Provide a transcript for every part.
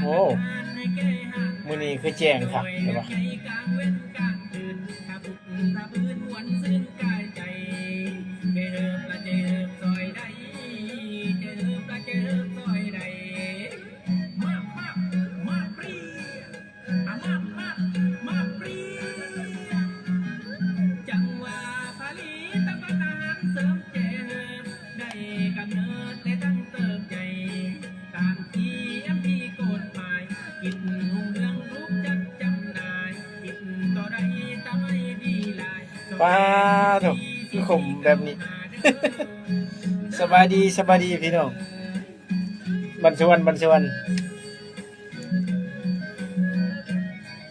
ໂອ້ ມື້ນີ້ຄືແຈ້ງຄັກແທ້ວະ. ປາໂທ້ ຄືຂົມແບບນີ້. ສະບາຍດີ ສະບາຍດີພີ່ນ້ອງ. ບັນຊວນ ບັນຊວນ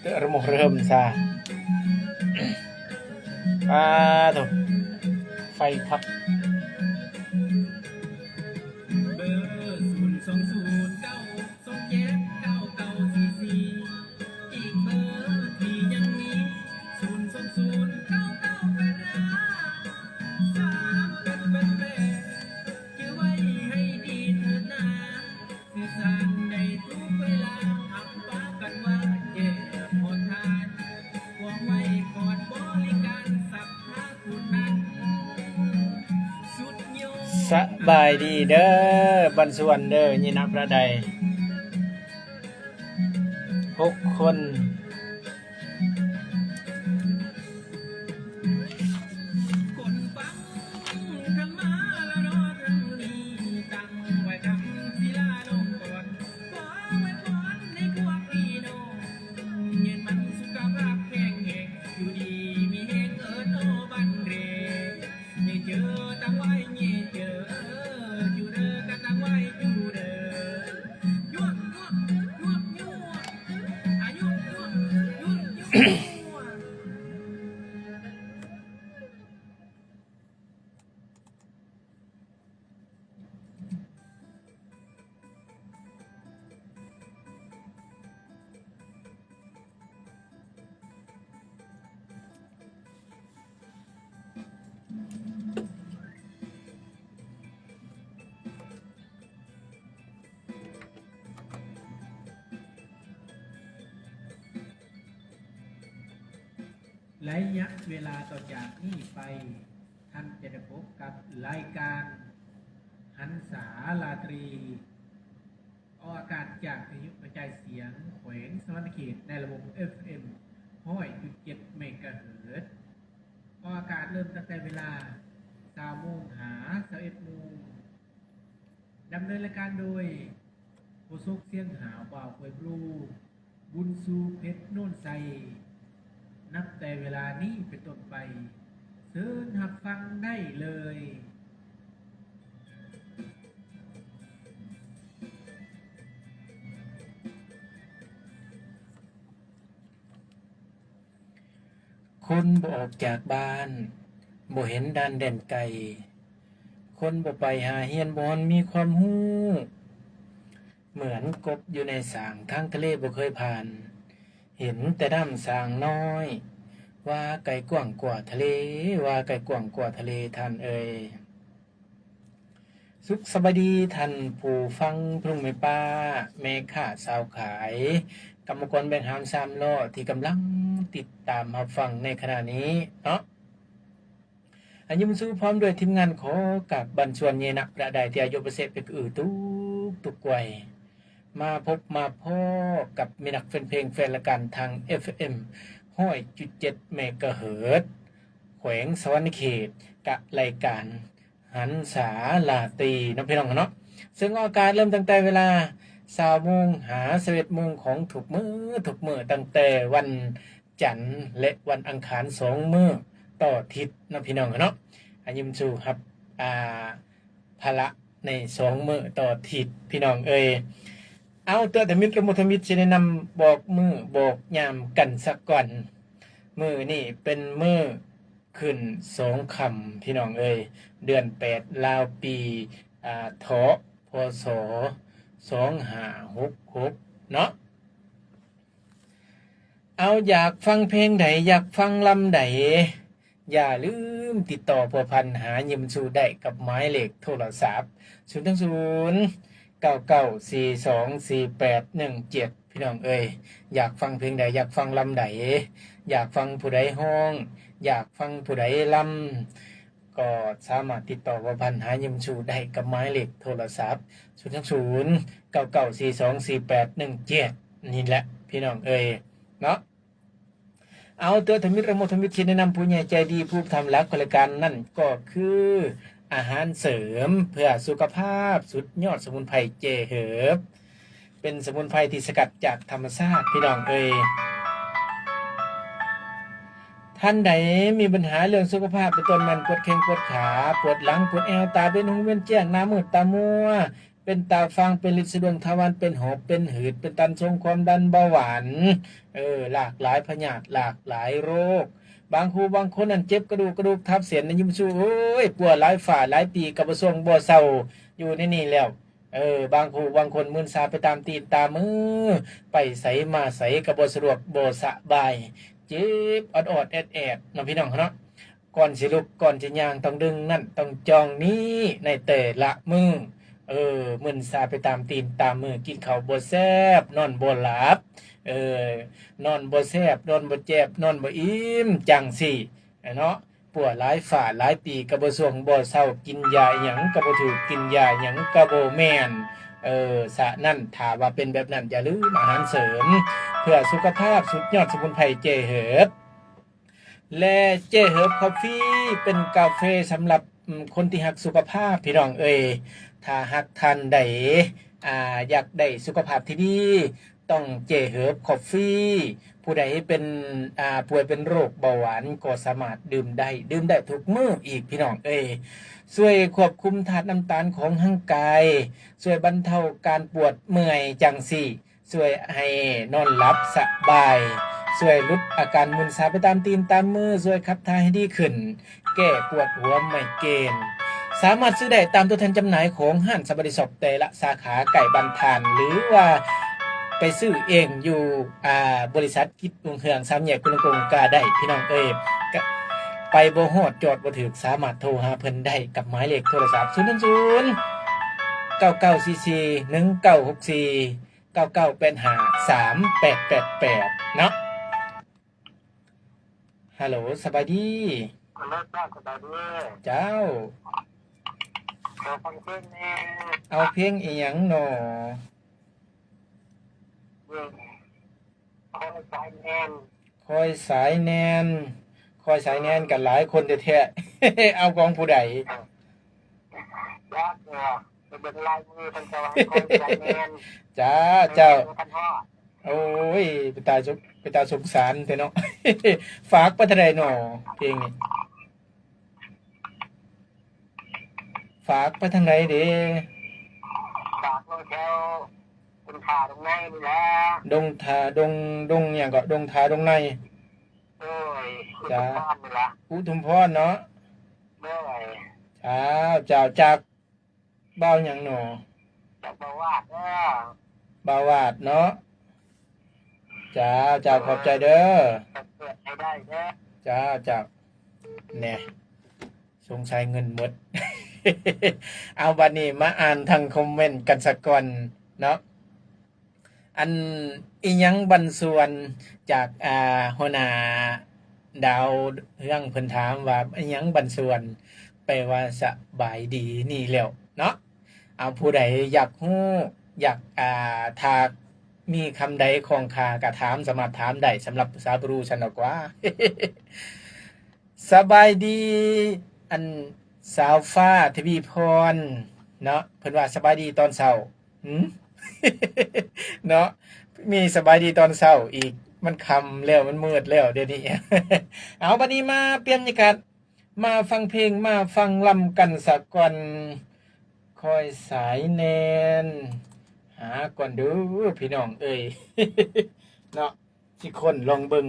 ເຕີມໂຮມຊາ. ປາໂທ້ ໄຟຄັກ. ສະບາຍດີເດີ ບັນຊວນເດີ ຍິນດີຮັບໄດ້ຫົກຄົນ. ໄລຍະເວລາຕໍ່ຈາກນີ້ໄປ, ທ່ານຈະໄດ້ພົບກັບລາຍການຫັນສາລາຕຣີ ອອກອາກາດຈາກວິທະຍຸກະຈາຍສຽງແຂວງສະຫວັນນະເຂດ ໃນລະບົບ ເອັຟເອັມ ຮ້ອຍຈຸດເຈັດ ເມກາເຮີດ. ອອກອາກາດເລີ່ມຕັ້ງແຕ່ເວລາ ຊາວໂມງ ຫາ ຊາວເອັດໂມງ. ດຳເນີນລາຍການໂດຍ ໂຄສົກສຽງຫາວ ບ່າວເຜີຍບລູ ບຸນຊູ ເພັດໂນນໄຊ. ນັບແຕ່ເວລານີ້ເປັນຕົ້ນໄປ ເຊີນຮັບຟັງໄດ້ເລີຍ. ຄົນບໍ່ອອກຈາກບ້ານ ບໍ່ເຫັນດ່ານແດນໄກ, ຄົນບໍ່ໄປຫາຮຽນ ບໍ່ຮອນມີຄວາມຮູ້, ເໝືອນກົບຢູ່ໃນສາງ ທາງທະເລບໍ່ເຄີຍຜ່ານ, ເຫັນແຕ່ນ້ຳສາງນ້ອຍ ວ່າໄກກວ້າງກວ່າທະເລ, ວ່າໄກກວ້າງກວ່າທະເລ ທ່ານເອີຍ. ສຸກສະບາຍດີທ່ານຜູ້ຟັງ, ພໍ່ລຸງແມ່ປ້າ, ແມ່ຄ້າສາວຂາຍ, ກຳມະກອນແບກຫາມສາມລໍ້ທີ່ກຳລັງຕິດຕາມຮັບຟັງໃນຂະນະນີ້ເນາະ. ອາ ຍິນດີ ພ້ອມດ້ວຍທີມງານ ຂໍກາບບັນຊວນເຍນະປະດາໄດ ທີ່ອາຍຸປະເສດເປັກອືທຸກໆໄວ ມາພົບມາພໍ້ກັບມິດຮັກແຟນເພງ ແຟນລາຍການທາງ ເອັຟເອັມ ຮ້ອຍຈຸດເຈັດ ເມກາເຮີດ ແຂວງສະຫວັນນະເຂດ ກະລາຍການ ຫັນສາລາຕີເນາະ ພີ່ນ້ອງເນາະ. ເຊິ່ງອອກອາກາດເລີ່ມຕັ້ງແຕ່ເວລາ ຊາວໂມງ ຫາ ຊາວເອັດໂມງຂອງທຸກມື້ ທຸກມື້ ຕັ້ງແຕ່ວັນຈັນ ແລະ ວັນອັງຄານ ສອງມື້ຕໍ່ທິດເນາະ ພີ່ນ້ອງເນາະ. ອາ ຍິນດີຮັບ ອາ ພາລະໃນສອງມື້ຕໍ່ທິດ ພີ່ນ້ອງເອີຍ. ເອົາ ຕົວະທຳອິດ ລະມຸທຳອິດ ຊິແນະນຳບອກມື້ບອກຍາມກັນສາກ່ອນ. ມື້ນີ້ເປັນມື້ ຂຶ້ນສອງຄ່ຳ ພີ່ນ້ອງເອີຍ, ເດືອນແປດລາວ ປີ ອາ ເຖາະ ພ.ສ. ສອງຫ້າຫົກຫົກເນາະ. ເອົາ ຢາກຟັງເພງໃດ ຢາກຟັງລຳໃດ ຢ່າລືມ ຕິດຕໍ່ພົວພັນຫາຍິມຊູໄດ້ກັບໝາຍເລກໂທລະສັບ ສູນ ເກົ້າ ເກົ້າ ສີ່ ສອງ ສີ່ ແປດ ໜຶ່ງ ເຈັດ ພີ່ນ້ອງເອີຍ. ຢາກຟັງເພງໃດ ຢາກຟັງລຳໃດ ຢາກຟັງຜູ້ໃດຮ້ອງ ຢາກຟັງຜູ້ໃດລຳ ກໍສາມາດຕິດຕໍ່ພົວພັນຫາຍິມຊູໄດ້ກັບໝາຍເລກໂທລະສັບ ສູນ ເກົ້າ ເກົ້າ ສີ່ ສອງ ສີ່ ແປດ ໜຶ່ງ ເຈັດ ນີ້ແຫຼະ ພີ່ນ້ອງເອີຍເນາະ. ເອົາ ເທື່ອທຳອິດ ເອົາ ທຳອິດ ຊິແນະນຳຜູ້ໃຫຍ່ໃຈດີ ຜູ້ອຸປະຖຳຫຼັກຂອງລາຍການນັ້ນກໍຄື ອາຫານເສີມເພື່ອສຸຂະພາບ ສຸດຍອດສະໝຸນໄພເຈເຮີບ ເປັນສະໝຸນໄພທີ່ສະກັດຈາກທຳມະຊາດ ພີ່ນ້ອງເອີຍ. ທ່ານໃດມີບັນຫາເລື່ອງສຸຂະພາບ ເປັນຕົ້ນແມ່ນປວດແຂ້ງປວດຂາ ປວດຫຼັງ ປວດແອວ ຕາເປັນຫຸງເວັນແຈ້ງ ໜ້າມືດຕາມົວ ເປັນຕາຟາງ ເປັນລິດສະດວງທະວານ ເປັນຫອບ ເປັນຫືດ ເປັນຕັນຊົງ ຄວາມດັນ ເບົາຫວານ ເອີ ຫຼາກຫຼາຍພະຍາດ ຫຼາກຫຼາຍໂລກ. ບາງຄູ່ບາງຄົນນັ້ນເຈັບກະດູກ ກະດູກທັບເສັ້ນ ນະ ຍິມຊູ ໂອ້ຍ ປົວຫຼາຍຟ້າຫຼາຍປີກະບໍ່ສ່ວງບໍ່ເຊົາ ຢູ່ໃນນີ້ແລ້ວ. ເອີ ບາງຄູ່ບາງຄົນມື່ນຊາໄປຕາມຕີນຕາມມື ໄປໃສມາໃສກະບໍ່ສະດວກບໍ່ສະບາຍ ເຈັບອອດໆແອດໆເນາະ ພີ່ນ້ອງເນາະ. ກ່ອນຊິລຸກ ກ່ອນຊິຍ່າງ ຕ້ອງດຶງນັ້ນ ຕ້ອງຈ່ອງນີ້ ໃນແຕ່ລະມື້. ເອີ ມຶນຊາໄປຕາມຕີນຕາມມື ກິນເຂົ້າບໍ່ແຊບ ນອນບໍ່ຫຼັບ ເອີ ນອນບໍ່ແຊບ ນອນບໍ່ແຈບ ນອນບໍ່ອີ່ມ ຈັ່ງຊີ້ເນາະ. ປົວຫຼາຍຟ້າຫຼາຍປີກະບໍ່ສ່ວງບໍ່ເຊົາ ກິນຢາອີ່ຫຍັງກະບໍ່ຖືກ ກິນຢາອີ່ຫຍັງກະບໍ່ແມ່ນ. ເອີ ສະນັ້ນ ຖ້າວ່າເປັນແບບນັ້ນ ຢ່າລືມອາຫານເສີມເພື່ອສຸຂະພາບ ສຸດຍອດສະໝຸນໄພເຈເຮີບ ແລະ ເຈເຮີບຄອບຟີ ເປັນກາເຟສຳລັບ ອືມ ຄົນທີ່ຮັກສຸຂະພາບ ພີ່ນ້ອງເອີຍ. ຖ້າຫາກທ່ານໃດ ອ່າ ຢາກໄດ້ສຸຂະພາບທີ່ດີ ຕ້ອງເຈເຮີບຄອບຟີ. ຜູ້ໃດເປັນ ອ່າ ປ່ວຍເປັນໂລກເບົາຫວານກໍສາມາດດື່ມໄດ້ ດື່ມໄດ້ທຸກມື້ອີກ ພີ່ນ້ອງເອີຍ. ຊ່ວຍຄວບຄຸມທາດນ້ຳຕານຂອງຮ່າງກາຍ ຊ່ວຍບັນເທົາການປວດເມື່ອຍຈັ່ງຊີ້ ຊ່ວຍໃຫ້ນອນຫຼັບສະບາຍ, ຊ່ວຍຫຼຸດອາການມຶນຊາໄປຕາມຕີນຕາມມື, ຊ່ວຍຂັບຖ່າຍໃຫ້ດີຂຶ້ນ, ແກ້ປວດຫົວໄມເກນ. ສາມາດຊື້ໄດ້ຕາມຕົວແທນຈຳໜ່າຍຂອງຮ້ານສະບາຍດີຊັອບແຕ່ລະສາຂາໃກ້ບ້ານທ່ານ ຫຼືວ່າໄປຊື້ເອງຢູ່ ອ່າ ບໍລິສັດກິດຮຸ່ງເຮືອງ ສາມແຍກກຸນລົງກົງກະໄດ້ ພີ່ນ້ອງເອີຍ. ກະໄປບໍ່ຮອດ ຈອດບໍ່ຖືກ ສາມາດໂທຫາເພິ່ນໄດ້ກັບໝາຍເລກໂທລະສັບ ສູນ ສູນ ເກົ້າ ເກົ້າ ສີ່ ສີ່ ໜຶ່ງ ເກົ້າ ຫົກ ສີ່ ເກົ້າ ເກົ້າ ແປດ ຫ້າ ສາມ ແປດ ແປດ ແປດ ເນາະ. ຮັລໂຫຼ ສະບາຍດີ. ເຈົ້າ ຂໍຟັງເພງແດ່. ເອົາເພງອີ່ຫຍັງນໍ? ເພງ ຄອຍສາຍແນນ ຄອຍສາຍແນນ ຄອຍສາຍແນນກໍຫຼາຍຄົນແທ້ໆ ເອົາຂອງຜູ້ໃດ? ຈັກວ່າ ໄປເບິ່ງລາຍມືເພິ່ນກໍວ່າຄອຍສາຍແນນ. ຈ້າ ເຈົ້າ ໂອ້ຍ ເປັນຕາສົງ ເປັນຕາສົງສານແທ້ເນາະ. ຝາກໄປທາງໃດນໍ ເພງນີ້? ຝາກໄປທາງໃດເດ? ຝາກລົງແຖວດົງທ່າດົງໃນນີ້ແຫຼະ. ດົງທ່າ ດົງ ດົງຫຍັງເກາະ? ດົງທ່າດົງໃນ. ໂດຍ ອຸທຸມພອນນີ້ລະ. ອຸທຸມພອນເນາະ. ໂດຍ. ເຈົ້າ ເຈົ້າ ຈາກບ່າວຫຍັງນໍ? ຈາກບ່າວວາດເດີ. ບ່າວວາດເນາະ. ເຈົ້າ ເຈົ້າ ຂອບໃຈເດີ. ເປີດໃຫ້ໄດ້ເດີ. ເຈົ້າ ເຈົ້າ. ແນ່ ສົງໄສເງິນໝົດ. ເອົາ ບັດນີ້ມາອ່ານທາງຄອມເມັນກັນສາກ່ອນເນາະ. ອັນ ອີ່ຫຍັງບັນສ່ວນ ຈາກ ອ່າ ຫົວໜ້າດາວເຮືອງ ເພິ່ນຖາມວ່າ ອີ່ຫຍັງບັນສ່ວນ ແປວ່າສະບາຍດີນີ້ແລ້ວເນາະ. ເອົາ ຜູ້ໃດຢາກຮູ້ ຢາກ ອ່າ ຖ້າມີຄຳໃດຂ້ອງຄາກໍຖາມ ສາມາດຖາມໄດ້ ສຳລັບພາສາບຣູຊັ້ນດອກວ່າ. ສະບາຍດີ ອັນ ສາວຟ້າທະວີພອນເນາະ. ເພິ່ນວ່າສະບາຍດີຕອນເຊົ້າ. ຫື ເນາະ ມີສະບາຍດີຕອນເຊົ້າອີກ. ມັນຄ່ຳແລ້ວ ມັນມືດແລ້ວດຽວນີ້. ເອົາ ບັດນີ້ມາປ່ຽນບັນຍາກາດ ມາຟັງເພງ ມາຟັງລຳກັນສາກ່ອນ. ຄອຍສາຍແນນ ຫາກ່ອນເດີພີ່ນ້ອງເອີຍ ເນາະ. ຊິຄົ້ນລອງເບິ່ງ.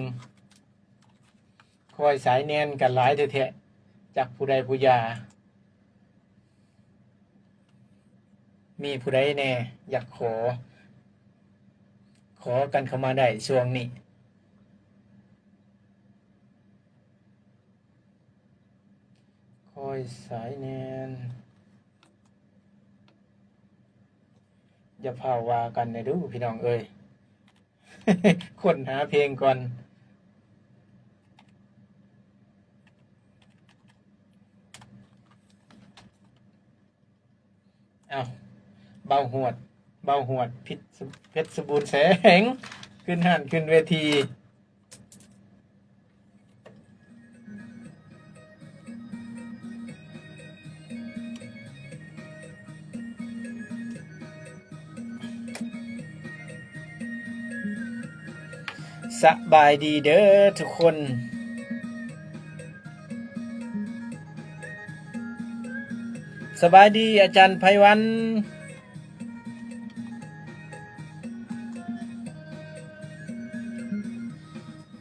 ຄອຍສາຍແນນກໍຫຼາຍແທ້ໆ ຈັກຜູ້ໃດຜູ້ຢາ. ມີຜູ້ໃດແດ່ຢາກຂໍ ຂໍກັນເຂົ້າມາໄດ້ຊ່ວງນີ້. ຍ ສາຍແໜ້ນ. ຢ່າຟ້າວວ່າກັນແດ່ດູພີ່ນ້ອງເອີຍ ຄົ້ນຫາເພງກ່ອນ. ເອົ້າ ເບົາຫວດ ເບົາຫວດ ເພັດສະ ເພັດສະບູນແສງ ຂຶ້ນຮ້ານຂຶ້ນເວທີ. ສະບາຍດີເດີທຸກຄົນ. ສະບາຍດີອາຈານໄພວັນ.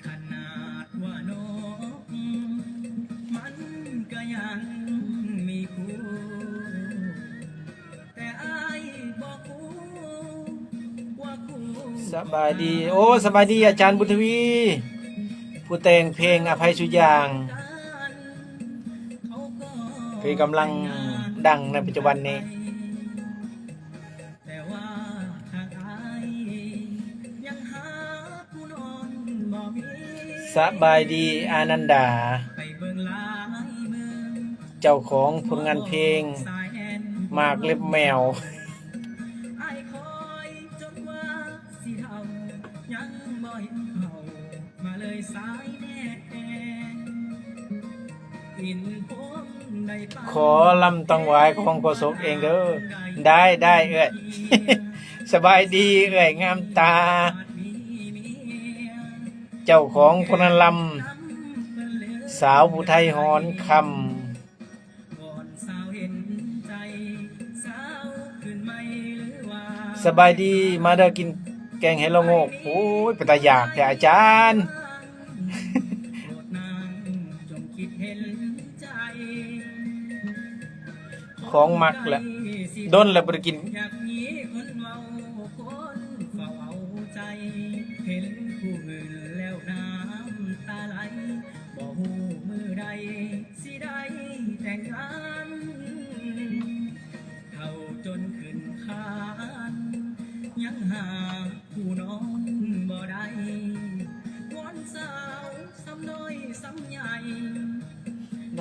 ຂະໜາດວ່ານົກມັນກະຍັງມີຄູ່ ແຕ່ອ້າຍບໍ່ຮູ້ວ່າຄູ່. ສະບາຍດີ ໂອ້ ສະບາຍດີອາຈານບຸນທະວີ ຜູ້ແຕ່ງເພງອະໄພສຸຢ່າງ ທີ່ກຳລັງດັງໃນປັດຈຸບັນນີ້. ສະບາຍດີອານັນດາ ເຈົ້າຂອງຜົນງານເພງໝາກເລັບແມວ. ຂໍລຳຕ້ອງຫວາຍຂອງໂຄສົກເອງເດີ. ໄດ້ ໄດ້ເອື້ອຍ. ສະບາຍດີເອື້ອຍງາມຕາ ເຈົ້າຂອງໂທລະລຳ ສາວຜູ້ໄທຫອນຄຳ. ສະບາຍດີ ມາເດີ ກິນແກງເຫັດລະໂງກ. ໂອ້ຍ ເປັນຕາຢາກແທ້ອາຈານ. ຂອງມັກແຫຼະ ດົນແລ້ວບໍ່ໄດ້ກິນ.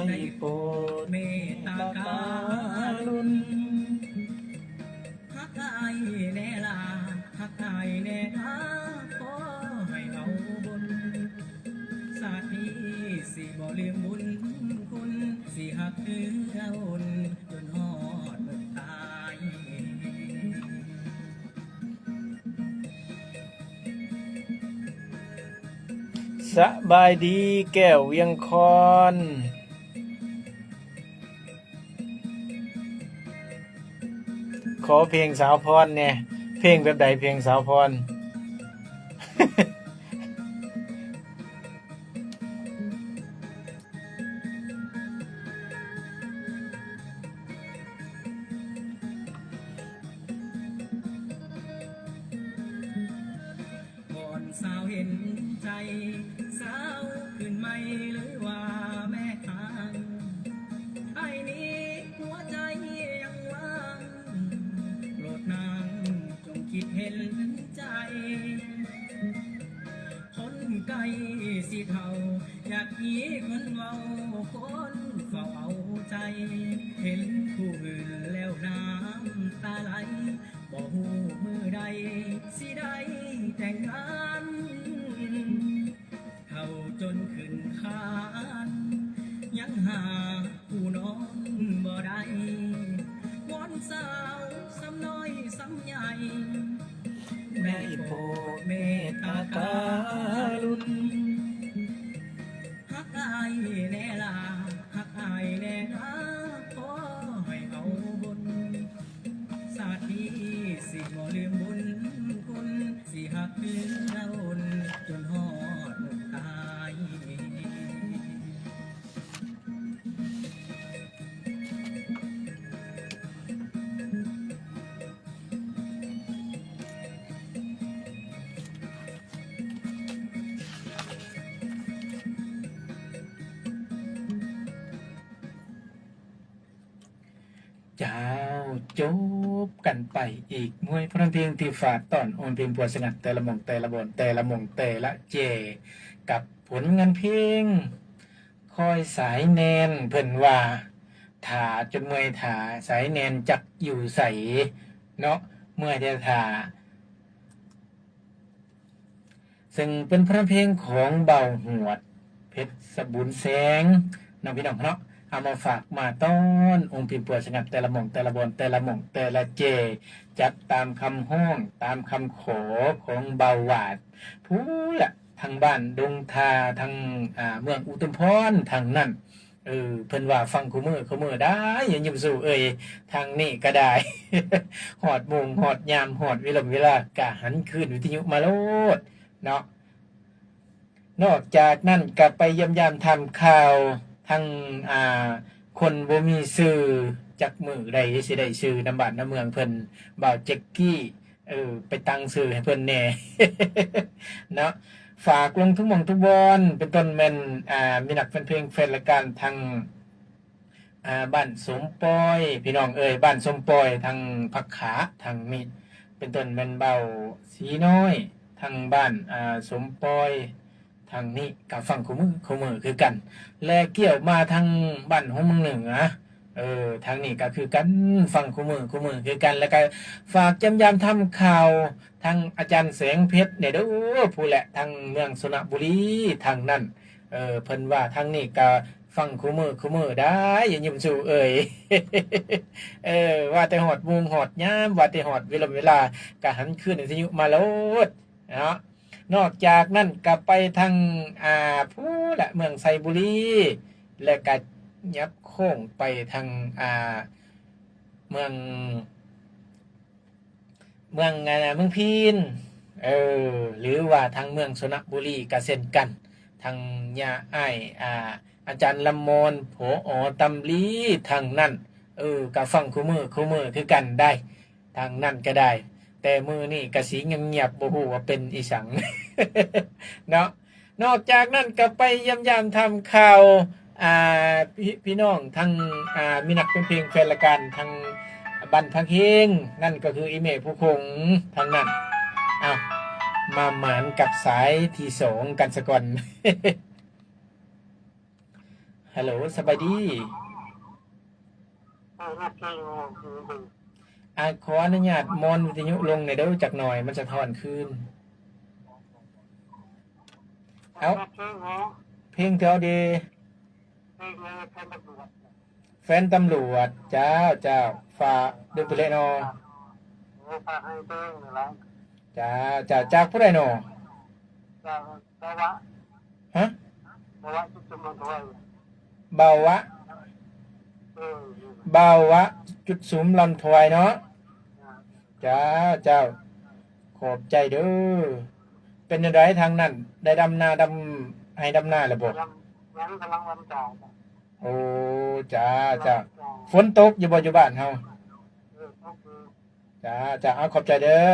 ໄດ້ໂປດເມດຕາກະລຸນ ຮັກອ້າຍແດ່ຫຼ້າ ຮັກອ້າຍແດ່ນາ ຂໍໃຫ້ເອົາບຸນ ຊາດນີ້ຊິບໍ່ລືມບຸນຄຸນ ຊິຮັກເຮືອອຸ່ນ ຈົນຮອດມື້ຕາຍ. ສະບາຍດີແກ້ວວຽງຄອນ. ຂໍເພງສາວພອນແດ່. ເພງແບບໃດເພງສາວພອນ? ວອນສາວເຫັນໃຈ ສາວຄືນໃໝ່ ຫຼືວ່າແມ່ທາງ ອ້າຍນີ້ຫົວໃຈຍັງວ່າງ ໂປດນາງຈົ່ງຄິດເຫັນໃຈ ຄົນໃກ້ຊິເຖົ້າ ຢາກມີຄົນເວົ້າ ຄົນເຝົ້າເອົາໃຈ ເຫັນຜູ້ອື່ນແລ້ວນ້ຳຕາໄຫຼ ບໍ່ຮູ້ມື້ໃດຊິໄດ້ແຕ່ງງານ ເຖົ້າຈົນຂຶ້ນຄານ ຍັງຫາ ຜູ້ນອນບໍ່ໄດ້ ວອນສາວສ່ຳນ້ອຍສ່ຳໃຫຍ່ ໄດ້ໂປດເມດຕາກະລຸນ ຮັກອ້າຍແດ່ຫຼ້າ ເຈົ້າ ຈົບກັນໄປອີກ ມວຍພ້ອມເພງທີ່ຝາກຕ້ອນ ໂອນເພງປົວສະຫງັດ ແຕ່ລະໝ່ອງແຕ່ລະບ່ອນ ແຕ່ລະໝ່ອງແຕ່ລະແຈ ກັບຜົນງານເພງ ຄອຍສາຍແນນ ເພິ່ນວ່າ ຖ້າຈົນເມື່ອຍຖ້າ ສາຍແນນຈັກຢູ່ໃສເນາະ ເມື່ອຍແຕ່ຖ້າ. ເຊິ່ງເປັນຜົນງານເພງຂອງບ່າວຫວດ ເພັດສະບູນແສງ ເນາະ ພີ່ນ້ອງເນາະ ເອົາມາຝາກມາຕ້ອນ ອົງປີປົວສະຫງັດ ແຕ່ລະໝ່ອງແຕ່ລະບ່ອນ ແຕ່ລະໝ່ອງແຕ່ລະແຈ ຈັດຕາມຄຳຮ້ອງ ຕາມຄຳຂໍຂອງບ່າວຫວາດ ພຸ້ນລະ ທາງບ້ານດົງທາ ທາງ ອ່າ ເມືອງອຸທຸມພອນ ທາງນັ້ນ. ເອີ ເພິ່ນວ່າຟັງຄູ່ມື້ ຄູ່ມື້ໄດ້ ຍາມຢູ່ສູ່ເອີຍ ທາງນີ້ກະໄດ້ ຮອດໂມງ ຮອດຍາມ ຮອດເວລົມເວລາ ກະຫັນຄື້ນວິທະຍຸມາໂລດເນາະ. ນອກຈາກນັ້ນກະໄປຢ້ຽມຢາມຖາມຂ່າວ ທັງ ອ່າ ຄົນບໍ່ມີຊື່ ຈັກມື້ໃດຊິໄດ້ຊື່ນຳບ້ານນຳເມືອງເພິ່ນ ບ່າວແຈັກກີ້ ເອີ ໄປຕັ້ງຊື່ໃຫ້ເພິ່ນແດ່ເນາະ ຝາກລົງທຸກໝ່ອງທຸກບ່ອນ ເປັນຕົ້ນແມ່ນ ອ່າ ມີນັກແຟນເພງແຟນລາຍການທາງ ອ່າ ບ້ານສົມປອຍ ພີ່ນ້ອງເອີຍ ບ້ານສົມປອຍ ທາງພັກຂາທາງນີ້ ເປັນຕົ້ນແມ່ນບ່າວສີນ້ອຍ ທາງບ້ານ ອ່າ ສົມປອຍ ທາງນີ້ກະຟັງຄູ່ມື້ ຄູ່ມື້ຄືກັນ ແລະ ກ່ຽວມາທາງບ້ານຫົວເມືອງເໜືອ ເອີ ທາງນີ້ກະຄືກັນ ຟັງຄູ່ມື້ ຄູ່ມື້ຄືກັນ ແລ້ວກະຝາກຢ້ຽມຢາມຖາມຂ່າວທາງອາຈານແສງເພັດແດ່ເດີ້ ຜູ້ແຫຼະ ທາງເມືອງຊົນນະບູລີທາງນັ້ນ ເອີ ເພິ່ນວ່າທາງນີ້ກະຟັງຄູ່ມື້ ຄູ່ມື້ໄດ້ ຍາມຢູ່ສູ່ເອີຍ ເອີ ວ່າແຕ່ຮອດໂມງຮອດຍາມ ວ່າແຕ່ຮອດເວລົມເວລາ ກະຫັນຄື້ນວິທະຍຸມາໂລດເນາະ. ນອກຈາກນັ້ນກະໄປທາງ ອ່າ ພຸ້ນລະ ເມືອງໄຊບູລີ ແລະກະຫຍັບໂຄ້ງໄປທາງ ອ່າ ເມືອງ ເມືອງ ອ່າ ເມືອງພີນ ເອີ ຫຼືວ່າທາງເມືອງຊົນນະບູລີກະເຊັ່ນກັນ ທາງຍ່າອ້າຍ ອ່າ ອາຈານລຳມອນ ຜອ ຕຳລີ ທາງນັ້ນ ເອີ ກະຟັງຄູ່ມື້ ຄູ່ມື້ຄືກັນໄດ໋ ທາງນັ້ນກະໄດ້ ແຕ່ມື້ນີ້ກະຊິງຽບໆ ບໍ່ຮູ້ວ່າເປັນອີ່ສັງເນາະ. ນອກຈາກນັ້ນກະໄປຢ້ຽມຢາມຖາມຂ່າວ ອ່າ ພີ່ ພີ່ນ້ອງທາງ ອ່າ ມີນັກແຟນເພງແຟນລາຍການທາງບ້ານພັກເຮງ ນັ້ນກະຄືອີ່ແມ່ຜູ້ຄົງທາງນັ້ນ. ເອົ້າ ມາໝານກັບສາຍທີສອງກັນສາກ່ອນ. ຮັລໂຫຼ ສະບາຍດີ. ເອີ ຮັບໃຊ້ຢູ່ ອາ ຂໍອະນຸຍາດມອນວິທະຍຸລົງແດ່ເດີ້ ຈັກໜ່ອຍ ມັນສະທ້ອນຄືນ. ເອົ້າ ຮັບໃຊ້ຫວະ ເພງແຖວເດ ເພງແຟນຕຳຫຼວດ ແຟນຕຳຫຼວດ ເຈົ້າ ເຈົ້າ ຝາກເດີ ຜູ້ໃດນໍ? ໂອ້ ຝາກໃຫ້ເບິ່ງຫຼາຍ ເຈົ້າ ເຈົ້າ ຈາກຜູ້ໃດນໍ? ຈາກ ບ່າວວະ ຮະ? ບ່າວວະ ຈຸດສຸມລຳທວາຍ ບ່າວວະ ເອີ ບ່າວວະ ຈຸດສຸມລຳທວາຍເນາະ ເຈົ້າ ເຈົ້າ ຂອບໃຈເດີ້. ເປັນຈັ່ງໃດທາງນັ້ນ ໄດ້ດຳນາ ດຳໄຮ່ດຳນາແລ້ວບໍ່? ຍັງ ຍັງກຳລັງດຳຈ້າ ໂອ້ ເຈົ້າ ເຈົ້າ ກຳລັງດຳຈ້າ ຝົນຕົກຢູ່ບໍ່ ຢູ່ບ້ານເຮົາ? ເອີ ຕົກຢູ່ ເຈົ້າ ເຈົ້າ ເອົາ ຂອບໃຈເດີ້.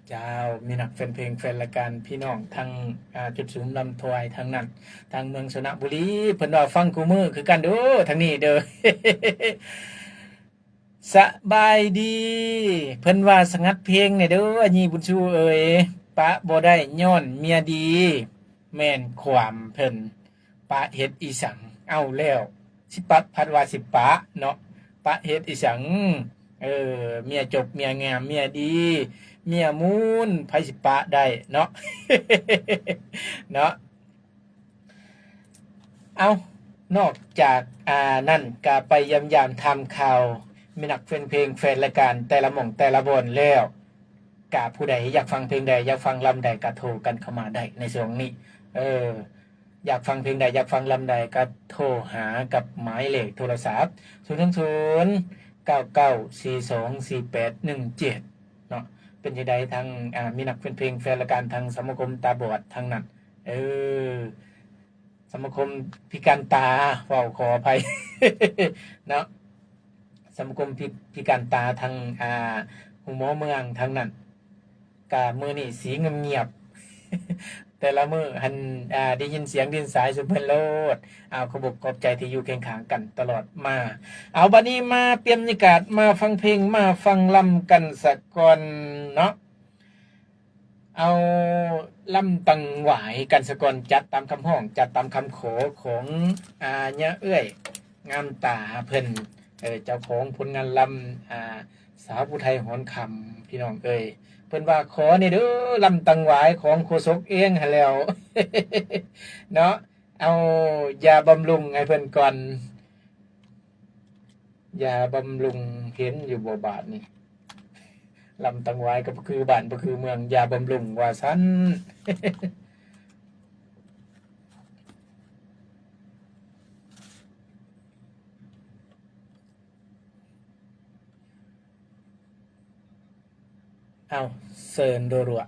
ເຈົ້າ ມີນັກແຟນເພງແຟນລາຍການ ພີ່ນ້ອງທາງ ອ່າ ຈຸດສຸມລຳທວາຍທາງນັ້ນ ທາງເມືອງຊົນນະບູລີ ເພິ່ນວ່າຟັງຄູ່ມື້ຄືກັນເດີ້ ທາງນີ້ເດີ້. ສະບາຍດີ ເພິ່ນວ່າສະຫງັດເພງແດ່ເດີ້ ອາຢີບຸນຊູເອີຍ ປະບໍ່ໄດ້ຍ້ອນເມຍດີ ແມ່ນຄວາມເພິ່ນ ປະເຮັດອີ່ສັງ ເອົາແລ້ວ ຊິປະ ພັດວ່າຊິປະເນາະ ປະເຮັດອີ່ສັງ ເອີ ເມຍຈົບ ເມຍງາມ ເມຍດີ ເມຍມູນ ໃຜຊິປະໄດ້ເນາະ ເນາະ. ເອົ້າ ນອກຈາກ ອ່າ ນັ້ນກະໄປຢ້ຽມຢາມຖາມຂ່າວ ມີນັກແຟນເພງແຟນລາຍການແຕ່ລະໝ່ອງແຕ່ລະບ່ອນແລ້ວ ກະຜູ້ໃດຢາກຟັງເພງໃດ ຢາກຟັງລຳໃດ ກະໂທກັນເຂົ້າມາໄດ້ໃນຊ່ວງນີ້ ເອີ ຢາກຟັງເພງໃດ ຢາກຟັງລຳໃດ ກະໂທຫາກັບໝາຍເລກໂທລະສັບ ສູນ ສູນ ເກົ້າ ເກົ້າ ສີ່ ສອງ ສີ່ ແປດ ໜຶ່ງ ເຈັດ ເນາະ. ເປັນຈັ່ງໃດທາງ ອ່າ ມີນັກແຟນເພງແຟນລາຍການທາງສະມາຄົມຕາບອດທາງນັ້ນ ເອີ ສະມາຄົມພິການຕາ ເວົ້າຂໍອະໄພເນາະ ສະມາຄົມພິ ພິການຕາທາງ ອ່າ ໂຮງໝໍເມືອງທາງນັ້ນ ກະມື້ນີ້ສີງຽບ ແຕ່ລະມື້ຫັ້ນ ອ່າ ໄດ້ຍິນສຽງດິນສາຍສູ່ເພິ່ນໂລດ. ເອົາ ຂອບອົກຂອບໃຈທີ່ຢູ່ຄຽງຂ້າງກັນຕະຫຼອດມາ. ເອົາ ບັດນີ້ມາປ່ຽນບັນຍາກາດ ມາຟັງເພງ ມາຟັງລຳກັນສະກ່ອນເນາະ. ເອົາ ລຳຕັງຫວາຍກັນສະກ່ອນ ຈັດຕາມຄຳຮ້ອງ ຈັດຕາມຄຳຂໍຂອງ ອ່າ ຍາເອື້ອຍງາມຕາເພິ່ນ ເອີ ເຈົ້າຂອງຜົນງານລຳ ອ່າ ສາວຜູ້ໄທຫອນຄຳ ພີ່ນ້ອງເອີຍ. ເພິ່ນວ່າຂໍແດ່ເດີ ລຳຕັງຫວາຍຂອງໂຄສົກເອງຫັ້ນແຫຼ້ວເນາະ. ເອົາ ຢາບຳລຸງໃຫ້ເພິ່ນກ່ອນ. ຢາບຳລຸງເຫັນຢູ່ບໍ່ບາດນີ້? ລຳຕັງຫວາຍກໍບໍ່ຄືບ້ານບໍ່ຄືເມືອງ ຢາບຳລຸງວ່າຊັ້ນ. ເອົາ ເຊີນໂດຣວະ.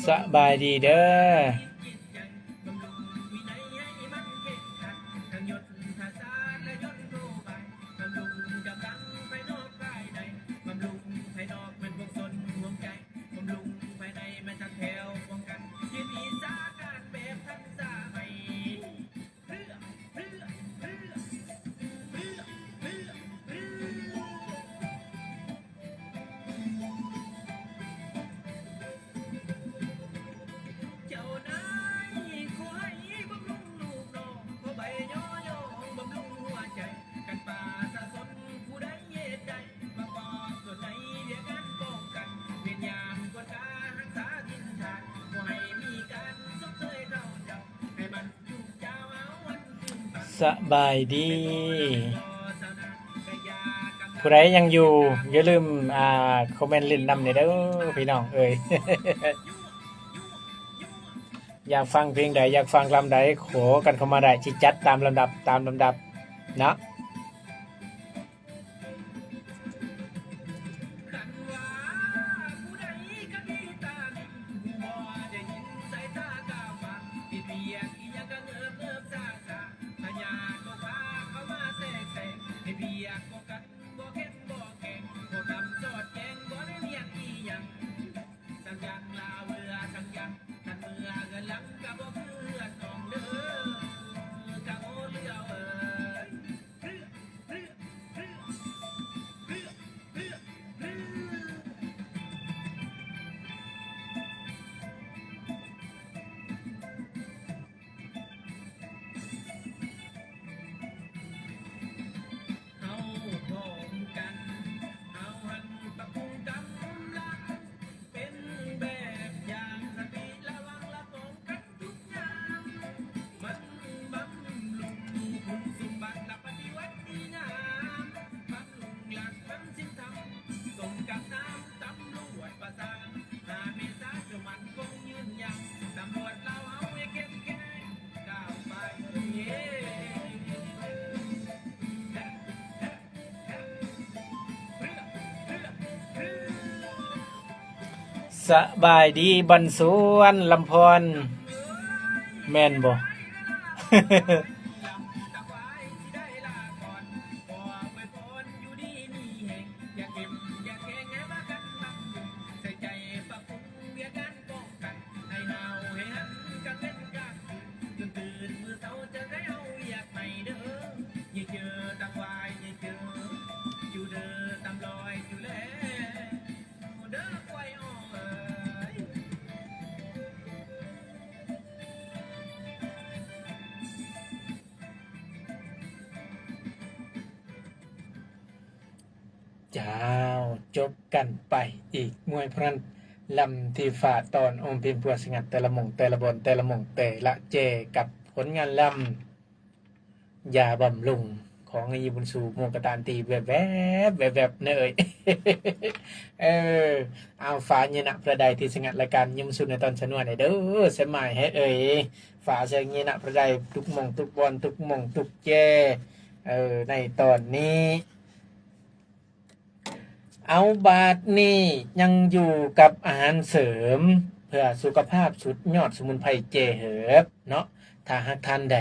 ສະບາຍດີເດີ. ສະບາຍດີ. ຜູ້ໃດຍັງຢູ່ ຢ່າລືມ ອ່າ ຄອມເມັນຫຼິ້ນນຳແດ່ເດີ ພີ່ນ້ອງເອີຍ. ຢາກຟັງເພງໃດ ຢາກຟັງລຳໃດ ຂໍກັນເຂົ້າມາໄດ້ ຊິຈັດຕາມລຳດັບ ຕາມລຳດັບເນາະ. ເອີ ສະບາຍດີ ບັນສວນ ລຳພອນ ແມ່ນບໍ່? ເຈົ້າ ຈົບກັນໄປອີກ ມວຍພະນັນ ລຳທີ່ຟ້າຕອນ ໂອມເພັງພົວສະຫງັດ ແຕ່ລະມົງແຕ່ລະບ່ອນ ແຕ່ລະມົງແຕ່ລະແຈ ກັບຜົນງານລຳ ຢາບຳລຸງ ຂອງອາຍຍິງບຸນຊູ ໝູກະຕານຕີ ແວບໆ ແວບໆ ເນີຍ ເອີ ເອົາ ຝາກເຍນະພະໃດທີ່ສະຫງັດລາຍການຍາມຊຸນໃນຕອນສະນວນເດີ ສະໝາຍໃຫ້ເອີຍ ຝາກໃສ່ເຍນະພະໃດທຸກໝ່ອງທຸກບ່ອນ ທຸກໝ່ອງທຸກແຈ ເອີ ໃນຕອນນີ້. ເອົາ ບາດນີ້ຍັງຢູ່ກັບອາຫານເສີມເພື່ອສຸຂະພາບສຸດຍອດສະໝຸນໄພເຈເຮີບເນາະ. ຖ້າຫາກທ່ານໃດ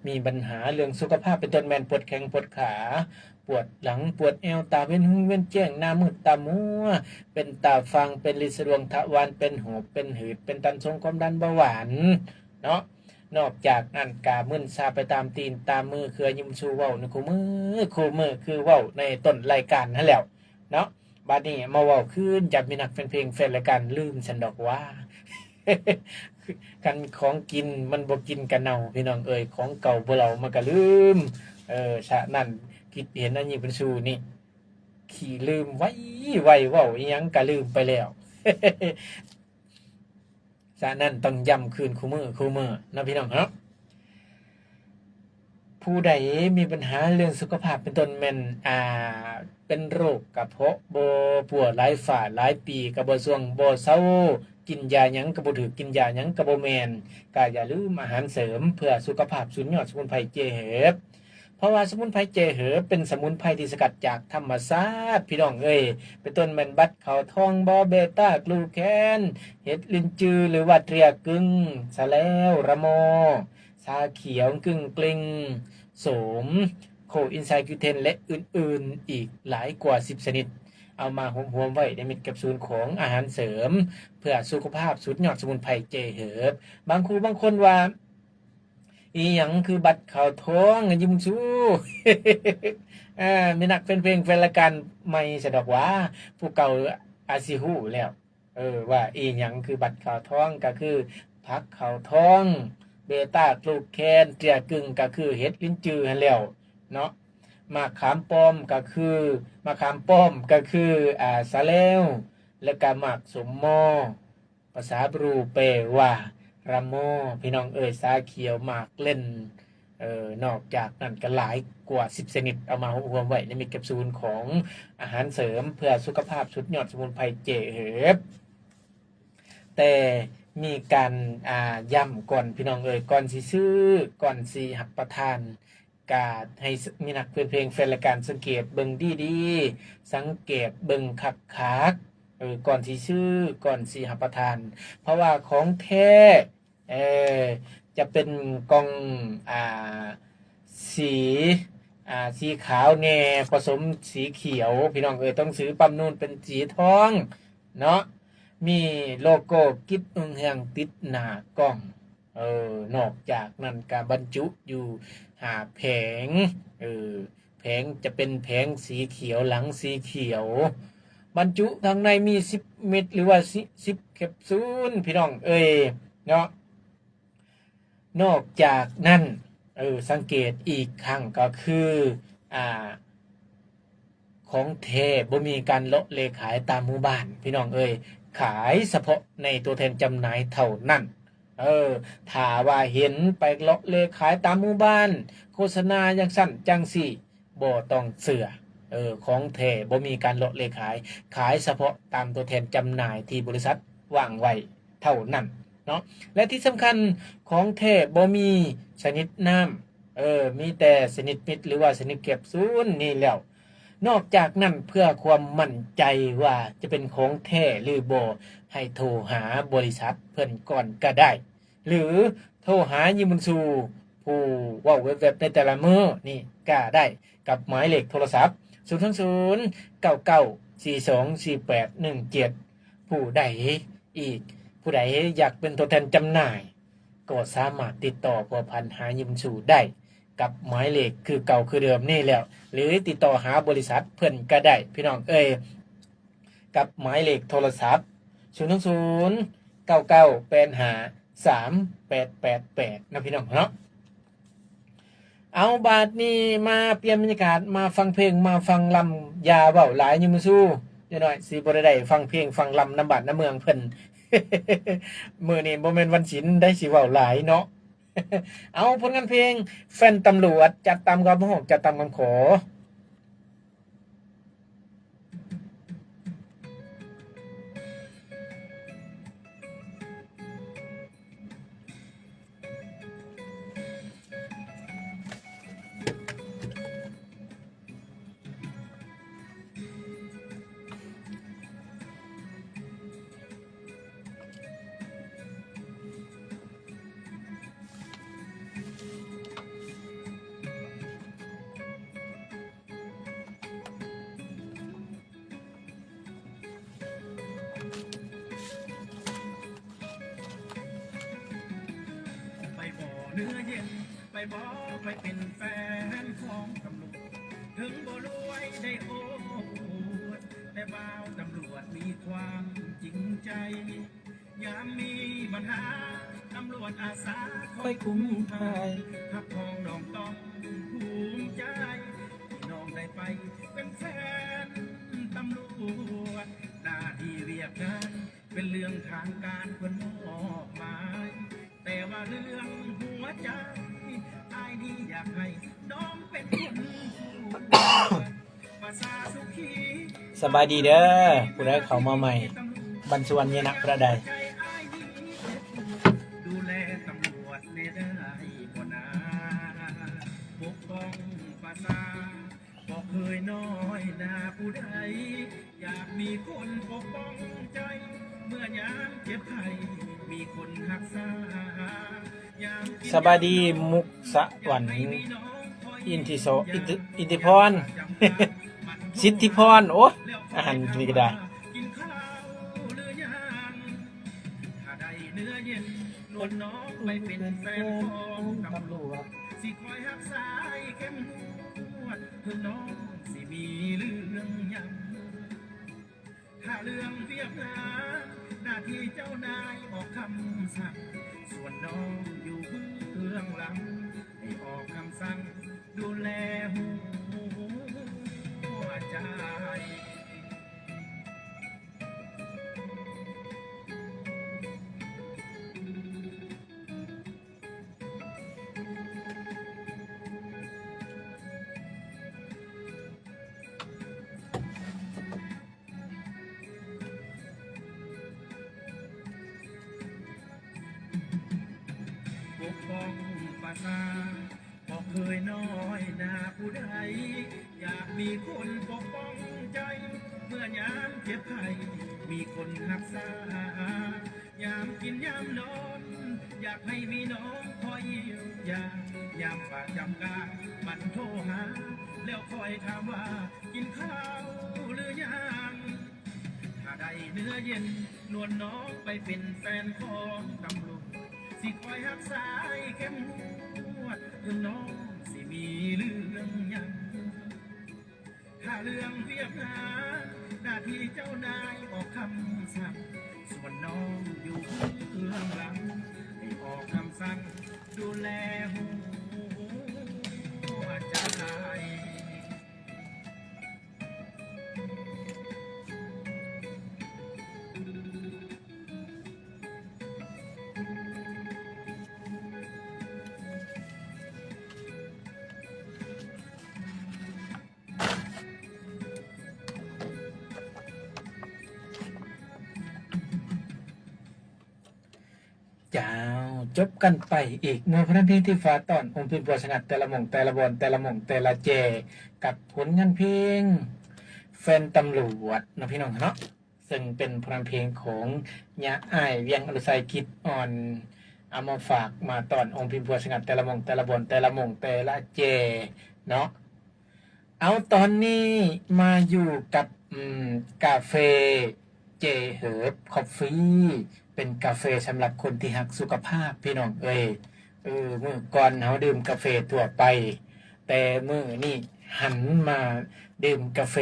ມີບັນຫາເລື່ອງສຸຂະພາບ ເປັນຕົ້ນແມ່ນປວດແຂ້ງປວດຂາ, ປວດຫຼັງ, ປວດແອວ, ຕາເວັນຮຸ່ງເວັນແຈ້ງ, ໜ້າມືດຕາມົວ, ເປັນຕາຟາງ, ເປັນລິດສະດວງທະວານ, ເປັນຫອບ, ເປັນຫືດ, ເປັນຕັນຊົງ, ຄວາມດັນ, ເບົາຫວານເນາະ. ນອກຈາກນັ້ນກະມຶນຊາໄປຕາມຕີນຕາມມື ຄືອາຍຍິງບຸນຊູເວົ້າໃນຄູ່ມື້ ຄູ່ມື້ ຄືເວົ້າໃນຕົ້ນລາຍການຫັ້ນແຫຼ້ວເນາະ. ບາດນີ້ມາເວົ້າຄືນ ຢ້ານມີນັກແຟນເພງແຟນລາຍການລືມຊັ້ນດອກວ່າ ຄັນຂອງກິນມັນບໍ່ກິນກະເນົ່າ ພີ່ນ້ອງເອີຍ ຂອງເກົ່າບໍ່ເລົ່າມັນກະລືມ. ເອີ ສະນັ້ນຄິດເຫັນອາຍຍິງບຸນຊູນີ້ ຂີ້ລືມໄວໆ ເວົ້າອີ່ຫຍັງກະລືມໄປແລ້ວ. ສະນັ້ນຕ້ອງຢ້ຳຄືນຄູ່ມື້ ຄູ່ມື້ເນາະ ພີ່ນ້ອງເນາະ. ຜູ້ໃດມີບັນຫາເລື່ອງສຸຂະພາບ ເປັນຕົ້ນແມ່ນ ອ່າ ເປັນໂລກກະເພາະບໍ່ປົວ ຫຼາຍຝ້າຫຼາຍປີກະບໍ່ຊ່ວງບໍ່ເຊົາ, ກິນຢາຫຍັງກະບໍ່ຖືກ ກິນຢາຫຍັງກະບໍ່ແມ່ນ, ກະຢ່າລືມອາຫານເສີມເພື່ອສຸຂະພາບ ສູນຍອດສະໝຸນໄພເຈເຮີບ. ເພາະວ່າສະໝຸນໄພເຈເຮີບເປັນສະໝຸນໄພທີ່ສະກັດຈາກທຳມະຊາດ ພີ່ນ້ອງເອີຍ ເປັນຕົ້ນແມ່ນບັດເຂົ້າທອງບໍ ເບຕາກລູແຄນ ເຫັດລິນຈື ຫຼືວ່າເຕຍກຶງ ສະແລວ ລະມໍ ຊາຂຽວ ກຶ່ງເກລັງ ໂສມ ໂຄອິນໄຊຄິວເທັນ ແລະ ອື່ນໆອີກຫຼາຍກວ່າສິບຊະນິດ ເອົາມາຮວບຮວມໄວ້ໃນເມັດແຄັບຊູນຂອງອາຫານເສີມເພື່ອສຸຂະພາບ ສູນຍອດສະໝຸນໄພເຈເຮີບ. ບາງຄູ່ບາງຄົນວ່າ ອີ່ຫຍັງຄືບັດເຂົ້າທອງ ຍິງບຸນຊູ ເອີ ມີນັກແຟນເພງແຟນລາຍການໃໝ່ຊະດອກຫວາ ຜູ້ເກົ່າອາດຊິຮູ້ແລ້ວ ເອີ ວ່າອີ່ຫຍັງຄືບັດເຂົ້າທອງ ກະຄືຜັກເຂົ້າທອງ ເບຕາກລູແຄນ ເຕຍກຶ່ງ ກະຄືເຫັດລິນຈືຫັ້ນແລ້ວເນາະ. ໝາກຂາມປ້ອມ ກະຄື ໝາກຂາມປ້ອມ ກະຄື ອາ ສະແລວ ແລະກະໝາກສົມມໍ ພາສາບຣູແປວ່າລະມໍ ພີ່ນ້ອງເອີຍ ຊາຂຽວ ໝາກເລັ່ນ ເອີ ນອກຈາກນັ້ນກະຫຼາຍກວ່າສິບຊະນິດ ເອົາມາຮວບຮວມໄວ້ໃນເມັດແຄັບຊູນຂອງອາຫານເສີມເພື່ອສຸຂະພາບ ສຸດຍອດສະໝຸນໄພເຈເຮີບ. ແຕ່ມີການ ອ່າ ຢ້ຳກ່ອນ ພີ່ນ້ອງເອີຍ ກ່ອນຊິຊື້ ກ່ອນຊິຮັບປະທານ ກະໃຫ້ມີນັກເປີດເພງແຟນລາຍການສັງເກດເບິ່ງດີໆ ສັງເກດເບິ່ງຄັກໆ ເອີ ກ່ອນຊິຊື້ ກ່ອນຊິຮັບປະທານ ເພາະວ່າຂອງແທ້ ເອີ ຈະເປັນກ່ອງ ອ່າ ສີ ອ່າ ສີຂາວແດ່ ປະສົມສີຂຽວ ພີ່ນ້ອງເອີຍ ຕ້ອງຊື້ປ້ຳນູນເປັນສີທອງເນາະ ມີໂລໂກ້ກິດຮຸ່ງເຮືອງຕິດໜ້າກ່ອງ. ເອີ ນອກຈາກນັ້ນກະບັນຈຸຢູ່ຫ້າແຜງ ເອີ ແຜງຈະເປັນແຜງສີຂຽວ ຫຼັງສີຂຽວ ບັນຈຸທາງໃນມີສິບເມັດ ຫຼືວ່າສິບ ສິບແຄັບຊູນ ພີ່ນ້ອງເອີຍເນາະ. ນອກຈາກນັ້ນ ເອີ ສັງເກດອີກຄັ້ງກໍຄື ອ່າ ຂອງແທ້ບໍ່ມີການເລາະເລຂາຍຕາມໝູ່ບ້ານ ພີ່ນ້ອງເອີຍ ຂາຍສະເພາະໃນຕົວແທນຈຳໜ່າຍເທົ່ານັ້ນ. ເອີ ຖ້າວ່າເຫັນໄປເລາະເລຂາຍຕາມໝູ່ບ້ານ ໂຄສະນາຈັ່ງຊັ້ນຈັ່ງຊີ້ ບໍ່ຕ້ອງເຊື່ອ ເອີ ຂອງແທ້ບໍ່ມີການເລາະເລຂາຍ ຂາຍສະເພາະຕາມຕົວແທນຈຳໜ່າຍທີ່ບໍລິສັດວາງໄວ້ເທົ່ານັ້ນເນາະ ແລະທີ່ສຳຄັນຂອງແທ້ບໍ່ມີຊະນິດນ້ຳ ເອີ ມີແຕ່ຊະນິດເມັດ ຫຼືວ່າຊະນິດແຄັບຊູນນີ້ແລ້ວ ນອກຈາກນັ້ນ ເພື່ອຄວາມໝັ້ນໃຈວ່າຈະເປັນຂອງແທ້ຫຼືບໍ່ ໃຫ້ໂທຫາບໍລິສັດເພິ່ນກ່ອນກໍໄດ້ ຫຼື ໂທຫາຍາຍບຸນຊູ ຜູ້ເວົ້າແວັບໆໃນແຕ່ລະມື້ນີ້ກໍໄດ້ ກັບໝາຍເລກໂທລະສັບ ສູນສອງສູນ ເກົ້າເກົ້າສີ່ສອງສີ່ແປດໜຶ່ງເຈັດ. ຜູ້ໃດອີກ ຜູ້ໃດຢາກເປັນຕົວແທນຈຳໜ່າຍ ກໍສາມາດຕິດຕໍ່ພົວພັນຫາຍາຍບຸນຊູໄດ້ ກັບໝາຍເລກຄືເກົ່າຄືເດີມນີ້ແລ້ວ ຫຼື ຕິດຕໍ່ຫາບໍລິສັດເພິ່ນກໍໄດ້ ພີ່ນ້ອງເອີຍ. ກັບໝາຍເລກໂທລະສັບ ສູນສອງສູນ ເກົ້າເກົ້າແປດຫ້າສາມແປດແປດແປດ ເນາະ ພີ່ນ້ອງເນາະ. ເອົາ ບາດນີ້ມາປ່ຽນບັນຍາກາດ ມາຟັງເພງ ມາຟັງລຳ. ຢ່າເວົ້າຫຼາຍຍາຍບຸນຊູ ຢ່າງໜ້ອຍຊິບໍ່ໄດ້ໄດ້ຟັງເພງຟັງລຳນຳບ້ານນຳເມືອງເພິ່ນ. ມື້ນີ້ບໍ່ແມ່ນວັນສິນໃດ ຊິເວົ້າຫຼາຍເນາະ. ເອົາ ຜົນງານເພງ ແຟນຕຳຫຼວດ ຈັດຕາມຄຳຮ້ອງ ຈັດຕາມຄຳຂໍ. ໄປບໍ່ເນື້ອເຢັນ ໄປບໍ່ ໄປເປັນແຟນຂອງຕຳຫຼວດ ເຖິງບໍ່ລວຍໄດ້ໂອ້ອວດ ແຕ່ບ່າວຕຳຫຼວດມີຄວາມຈິງໃຈ. ຍາມມີບັນຫາ ຕຳຫຼວດອາສາຄອຍຄຸ້ມໄພ ຮັກຂອງນ້ອງຕ້ອງພູມໃຈ ທີ່ນ້ອງໄດ້ໄປເປັນແຟນຕຳຫຼວດ. ໜ້າທີ່ວຽກງານເປັນເລື່ອງທາງການເພິ່ນມອບໝາຍ ແຕ່ວ່າເລື່ອງຫົວໃຈ ອ້າຍນີ້ຢາກໃຫ້ນ້ອງເປັນຄົນ ສະບາຍດີເດີ ຜູ້ໃດເຂົ້າມາໃໝ່ ບັນສວນເຍນະ ປະໄດ. ດູແລຕຳຫຼວດແດ່ໄດ້ບໍ່ນາ ປົກປ້ອງປະຊາ ບໍ່ເຄີຍນ້ອຍໜ້າຜູ້ໃດ ຢາກມີຄົນປົກປ້ອງໃຈ ເມື່ອຍາມເຈັບໄຂ້ ມີຄົນຮັກສາ ສະບາຍດີ ມຸກສະຫວັນ ອິນທິໂສ ອິນທິ ອິນທິພອນ ສິດທິພອນ ໂອ້ ອາຫານນີ້ກໍໄດ້ ກິນຂ້າວຫຼືຍັງ ຖ້າໄດ້ເນື້ອເຢັນ ຊວນນ້ອງໄປເປັນແຟນຂອງຕຳຫຼວດ ຊິຄອຍຮັກສາໃຫ້ເຂັ້ມງວດ ເຖິງນ້ອງຊິມີເລື່ອງຫຍັງ ຖ້າເລື່ອງວຽກງານ ໜ້າທີ່ເຈົ້ານາຍອອກຄຳສັ່ງ ສ່ວນນ້ອງຢູ່ເບື້ອງຫຼັງ ໃຫ້ອອກຄຳສັ່ງດູແລຫົວໃຈ. ປົກປ້ອງປະຊາ ບໍ່ເຄີຍນ້ອຍໜ້າຜູ້ໃດ ຢາກມີຄົນປົກປ້ອງໃຈ ເມື່ອຍາມເຈັບໄຂ້ ມີຄົນຮັກສາ ຍາມກິນຍາມນອນ ຢາກໃຫ້ມີນ້ອງຄອຍຢ້ຽມຢາມ ຍາມປະຈຳການມັນໂທຫາ ແລ້ວຄອຍຖາມວ່າ ກິນຂ້າວຫຼືຍັງ? ຖ້າໄດ້ເນື້ອເຢັນ ຊວນນ້ອງໄປເປັນແຟນຂອງຕຳຫຼວດ ຊິຄອຍຮັກສາໃຫ້ເຂັ້ມງວດ ເຖິງນ້ອງຊິມີເລື່ອງຫຍັງ ຖ້າເລື່ອງວຽກງານ ໜ້າທີ່ເຈົ້ານາຍອອກຄຳສັ່ງ ສ່ວນນ້ອງຢູ່ເບື້ອງຫຼັງ ໃຫ້ອອກຄຳສັ່ງດູແລຫົວໃຈ. ເຈົ້າ ຈົບກັນໄປອີກເມື່ອພະນຳເພງທີ່ຝາກຕ້ອນອົງພິມພົວສະຫງັດແຕ່ລະໝ່ອງແຕ່ລະບ່ອນແຕ່ລະໝ່ອງແຕ່ລະແຈ ກັບຜົນງານເພງແຟນຕຳຫຼວດເນາະ ພີ່ນ້ອງເນາະ ເຊິ່ງເປັນຜົນງານເພງຂອງຍາອ້າຍວຽງອະນຸໄສ ກິດອ່ອນ ເອົາມາຝາກມາຕ້ອນອົງພິມພົວສະຫງັດແຕ່ລະໝ່ອງແຕ່ລະບ່ອນແຕ່ລະໝ່ອງແຕ່ລະແຈເນາະ. ເອົາ ຕອນນີ້ມາຢູ່ກັບ ອືມ ກາເຟເຈເຮີບຄອບຟີ ເປັນກາເຟສຳລັບຄົນທີ່ຮັກສຸຂະພາບ ພີ່ນ້ອງເອີຍ. ເອີ ມື້ກ່ອນເຮົາດື່ມກາເຟທົ່ວໄປ ແຕ່ມື້ນີ້ຫັນມາດື່ມກາເຟ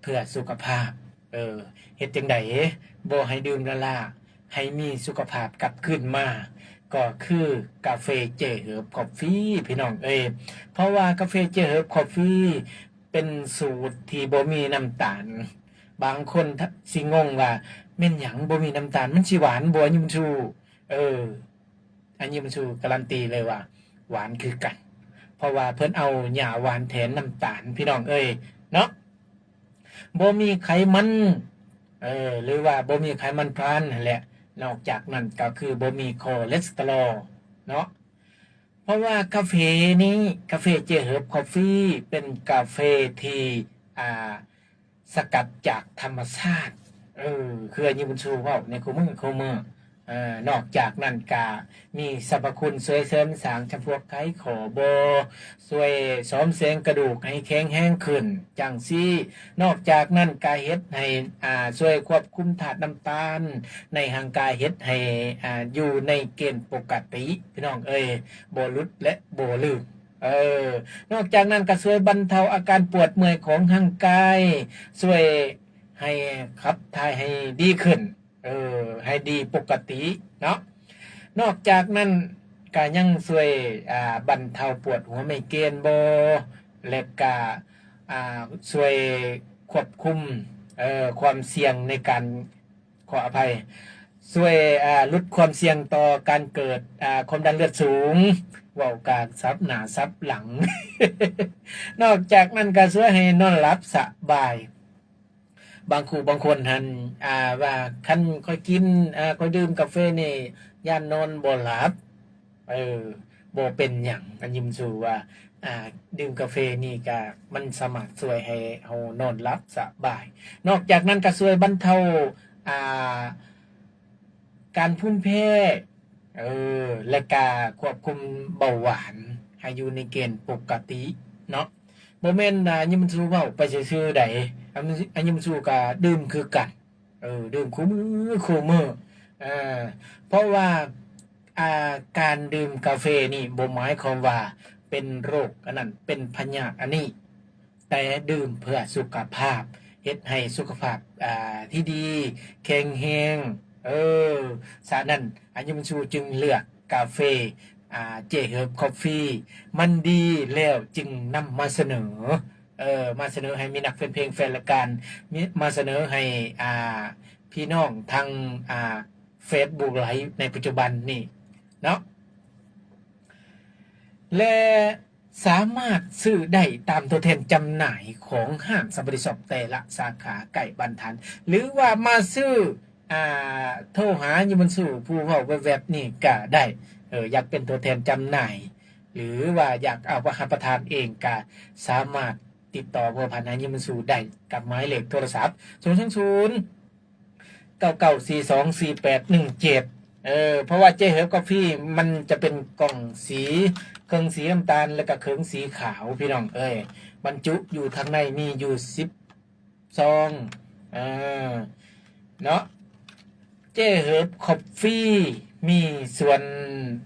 ເພື່ອສຸຂະພາບ. ເອີ ເຮັດຈັ່ງໃດບໍ່ໃຫ້ດື່ມລ້າໆ ໃຫ້ມີສຸຂະພາບກັບຄືນມາ ກໍຄືກາເຟເຈເຮີບຄອບຟີ ພີ່ນ້ອງເອີຍ. ເພາະວ່າກາເຟເຈເຮີບຄອບຟີ ເປັນສູດທີ່ບໍ່ມີນ້ຳຕານ. ບາງຄົນ ທ- ຊິງົງວ່າ ແມ່ນຫຍັງບໍ່ມີນ້ຳຕານ ມັນຊິຫວານບໍ່ ຍາຍບຸນຊູ? ເອີ ອັນຍາຍບຸນຊູກາລັນຕີເລີຍວ່າ ຫວານຄືກັນ ເພາະວ່າເພິ່ນເອົາຫຍ້າຫວານແທນນ້ຳຕານ ພີ່ນ້ອງເອີຍເນາະ. ບໍ່ມີໄຂມັນ ເອີ ຫຼືວ່າບໍ່ມີໄຂມັນທຣານຫັ້ນແຫຼະ. ນອກຈາກນັ້ນກໍຄືບໍ່ມີຄໍເລສເຕີຣອລເນາະ. ເພາະວ່າກາເຟນີ້ ກາເຟເຈເຮີບຄອບຟີ ເປັນກາເຟທີ່ ອ່າ ສະກັດຈາກທຳມະຊາດ ເອີ ຄືຍາຍບຸນຊູເວົ້າໃນຄູ່ມື້ຄູ່ມື້. ເອີ ນອກຈາກນັ້ນກະມີສັບພະຄຸນຊ່ວຍເສີມສ້າງຈຳພວກໄຂຂໍ້ບໍ ຊ່ວຍສ້ອມແຊງກະດູກໃຫ້ແຂງແຮງຂຶ້ນ ຈັ່ງຊີ້. ນອກຈາກນັ້ນກະເຮັດໃຫ້ ອ່າ ຊ່ວຍຄວບຄຸມທາດນ້ຳຕານໃນຮ່າງກາຍ ເຮັດໃຫ້ ອ່າ ຢູ່ໃນເກນປົກກະຕິ ພີ່ນ້ອງເອີຍ ບໍ່ຫຼຸດ ແລະ ບໍ່ລືມ. ເອີ ນອກຈາກນັ້ນກໍຊ່ວຍບັນເທົາອາການປວດເມື່ອຍຂອງຮ່າງກາຍ ຊ່ວຍໃຫ້ຂັບຖ່າຍໃຫ້ດີຂຶ້ນ ເອີ ໃຫ້ດີປົກກະຕິເນາະ. ນອກຈາກນັ້ນກໍຍັງຊ່ວຍ ອ່າ ບັນເທົາປວດຫົວໄມເກນບໍ ແລະກະ ອ່າ ຊ່ວຍຄວບຄຸມ ເອີ ຄວາມສ່ຽງໃນການ ຂໍອະໄພ ຊ່ວຍ ອ່າ ຫຼຸດຄວາມສ່ຽງຕໍ່ການເກີດ ອ່າ ຄວາມດັນເລືອດສູງ ເວົ້າການສັບໜ້າສັບຫຼັງ. ນອກຈາກນັ້ນກໍຊ່ວຍໃຫ້ນອນຫຼັບສະບາຍ. ບາງຄູ່ບາງຄົນຫັ້ນ ອ່າ ວ່າຄັນຂ້ອຍກິນ ອ່າ ຂ້ອຍດື່ມກາເຟນີ້ ຢ້ານນອນບໍ່ຫຼັບ. ເອີ ບໍ່ເປັນຫຍັງ ອັນຍາຍບຸນຊູວ່າ ອ່າ ດື່ມກາເຟນີ້ກະ ມັນສາມາດຊ່ວຍໃຫ້ເຮົານອນຫຼັບສະບາຍ. ນອກຈາກນັ້ນກະຊ່ວຍບັນເທົາ ອ່າ ການພູມແພ້ ເອີ ແລະກະຄວບຄຸມເບົາຫວານໃຫ້ຢູ່ໃນເກນປົກກະຕິເນາະ. ບໍ່ແມ່ນ ອ່າ ຍາຍບຸນຊູເວົ້າໄປຊື່ໆໃດ ອັນຍາຍບຸນຊູກະດື່ມຄືກັນ. ເອີ ດື່ມຄູ່ມື້ຄູ່ມື້ ເອີ ເພາະວ່າ ອ່າ ການດື່ມກາເຟນີ້ບໍ່ໝາຍຄວາມວ່າເປັນໂລກອັນນັ້ນ ເປັນພະຍາດອັນນີ້ ແຕ່ດື່ມເພື່ອສຸຂະພາບ ເຮັດໃຫ້ສຸຂະພາບ ອ່າ ທີ່ດີ ແຂງແຮງ. ເອີ ສະນັ້ນ ອາຍາຍບຸນຊູຈຶ່ງເລືອກກາເຟ ອ່າ ເຈເຮີບຄອບຟີ ມັນດີແລ້ວຈຶ່ງນຳມາສະເໜີ ເອີ ມາສະເໜີໃຫ້ມີນັກແຟນເພງ ແຟນລາຍການ ມີ ມາສະເໜີໃຫ້ ອ່າ ພີ່ນ້ອງທາງ ອ່າ ເຟສບຸກໄລຟ໌ໃນປັດຈຸບັນນີ້ເນາະ ແລະ ສາມາດຊື້ໄດ້ຕາມຕົວແທນຈຳໜ່າຍຂອງຫ້າງສຳພັນທິຊັອບແຕ່ລະສາຂາໃກ້ບ້ານທ່ານ ຫຼືວ່າມາຊື້ ອ່າ ໂທຫາຍາຍບຸນຊູຜູ້ເວົ້າແວັບໆນີ້ກະໄດ້. ເອີ ຢາກເປັນຕົວແທນຈຳໜ່າຍ ຫຼືວ່າຢາກເອົາໄປຮັບປະທານເອງ ກະສາມາດຕິດຕໍ່ພົວພັນຫາຍາຍບຸນຊູໄດ້ກັບໝາຍເລກໂທລະສັບ ສູນສອງສູນ ເກົ້າເກົ້າສີ່ສອງສີ່ແປດໜຶ່ງເຈັດ ເອີ ເພາະວ່າເຈເຮີບຄອບຟີມັນຈະເປັນກ່ອງສີ ເຄິ່ງສີນ້ຳຕານ ແລະກະເຄິ່ງສີຂາວ ພີ່ນ້ອງເອີຍ. ບັນຈຸຢູ່ທາງໃນມີຢູ່ສິບ ຊອງ ເອີ ເນາະ. ເຈເຮີບຄອບຟີມີສ່ວນ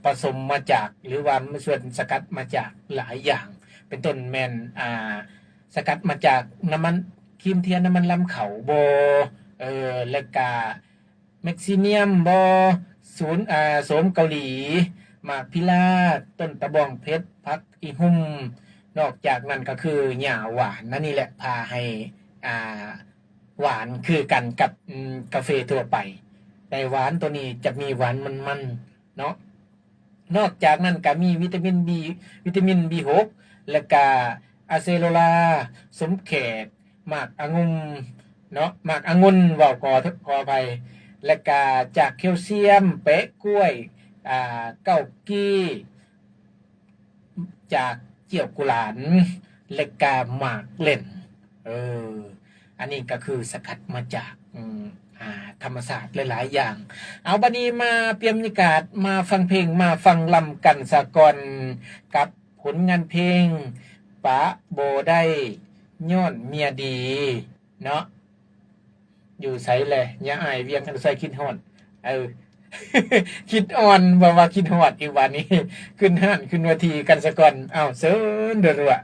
ປະສົມມາຈາກ ຫຼືວ່າມີສ່ວນສະກັດມາຈາກຫຼາຍຢ່າງ ເປັນຕົ້ນແມ່ນ ອ່າ ສະກັດມາຈາກນ້ຳມັນ ຄຣີມທຽນ ນ້ຳມັນລຳເຂົ້າບໍ ເອີ ແລະກະ ແມັກຊີນຽມບໍ ສູນ ອ່າ ໂສມເກົາຫຼີ ໝາກພິລາ ຕົ້ນຕະບອງເພັດ ຜັກອີຮຸ່ມ. ນອກຈາກນັ້ນກໍຄືຫຍ້າຫວານ ອັນນີ້ແຫຼະພາໃຫ້ ອ່າ ຫວານຄືກັນກັບ ອືມ ກາເຟທົ່ວໄປ ແຕ່ຫວານໂຕນີ້ຈະມີຫວານມັນໆເນາະ. ນອກຈາກນັ້ນກໍມີວິຕາມິນບີ ວິຕາມິນບີຫົກ ແລະກະອາເຊໂລລາ ສົມແຂກ ໝາກອະງຸ່ນເນາະ ໝາກອະງຸ່ນ ເວົ້າ ຂໍ ຂໍອະໄພ ແລະກະຈາກແຄວຊຽມ ແປະກ້ວຍ ອ່າ ເກົ້າກີ້ ຈາກຈ້ຽວກຸຫຼານ ແລະກະໝາກເລັ່ນ. ເອີ ອັນນີ້ກໍຄືສະກັດມາຈາກ ອາ ທຳມະຊາດຫຼາຍໆຢ່າງ. ເອົາ ບັດນີ້ມາປ່ຽນບັນຍາກາດ ມາຟັງເພງ ມາຟັງລຳກັນສາກ່ອນ ກັບຜົນງານເພງ ປະບໍ່ໄດ້ຍ້ອນເມຍດີ ເນາະ. ຢູ່ໃສແລະ ຍາອ້າຍວຽງ ຄັນໃສຄິດຮອດ ເອີ ຄິດອ່ອນ ບໍ່ວ່າຄິດຮອດອີກບາດນີ້ ຂຶ້ນຮ້ານຂຶ້ນເວທີກັນສາກ່ອນ. ເອົາ ເຊີນ ດວດ.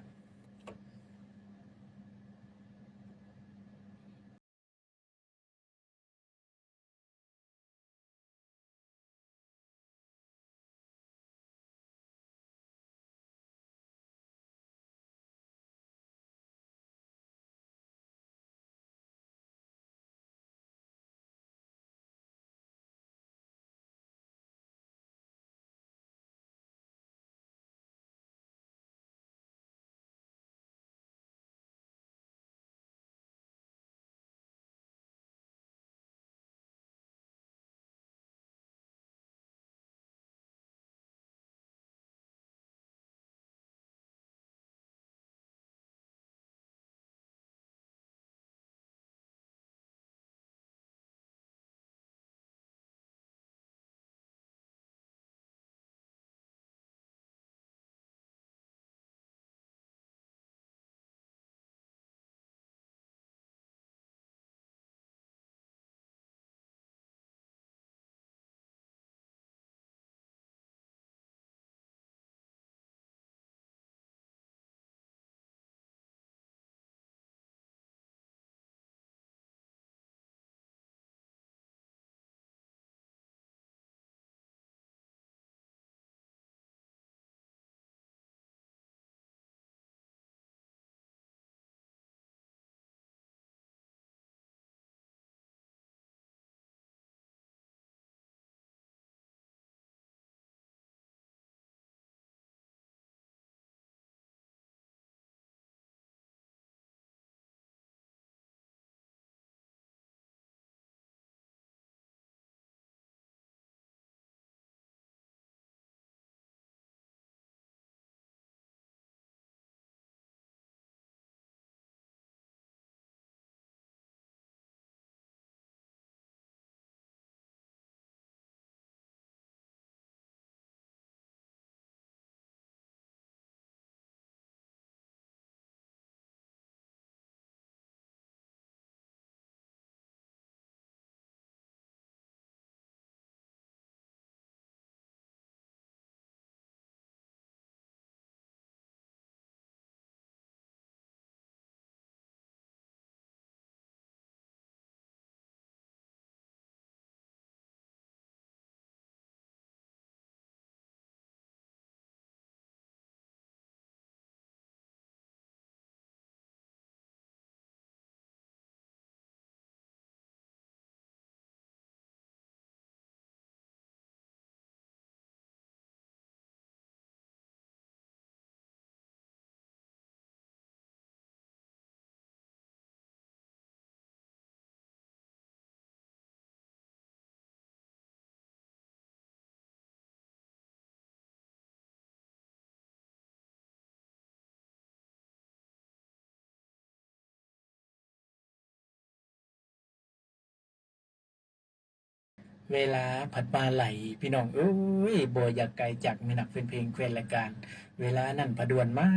ເວລາພັດມາໄຫຼ ພີ່ນ້ອງເອີຍ ບໍ່ຢາກໄກຈາກແມ່ນນັກເປັນເພງແຄນລະການ ເວລານັ້ນພະດ່ວນມາ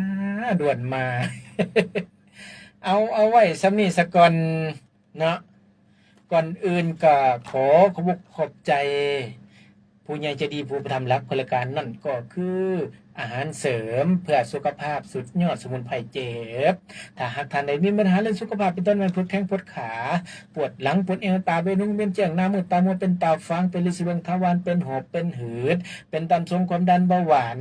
ດ່ວນມາ. ເອົາ ເອົາໄວ້ສ່ຳນີ້ສາກ່ອນເນາະ. ກ່ອນອື່ນກໍຂໍຂອບອົກຂອບໃຈ ຜູ້ໃຫຍ່ໃຈດີ ຜູ້ປະທຳຫຼັກຂອງລາຍການນັ້ນກໍຄື ອາຫານເສີມເພື່ອສຸຂະພາບສຸດຍອດສະໝຸນໄພເຈັບ. ຖ້າຫາກທ່ານໃດມີບັນຫາເລື່ອງສຸຂະພາບ ເປັນຕົ້ນແມ່ນປວດແຂ້ງປວດຂາ, ປວດຫຼັງ, ປວດແອວ, ຕາເວັນຮຸ່ງເວັນແຈ້ງ, ໜ້າມືດຕາມົວ, ເປັນຕາຟາງ, ເປັນລິດສີດວງທະວານ, ເປັນຫອບ, ເປັນຫືດ, ເປັນຕັນຊົງ, ຄວາມດັນ, ເບົາຫວານ,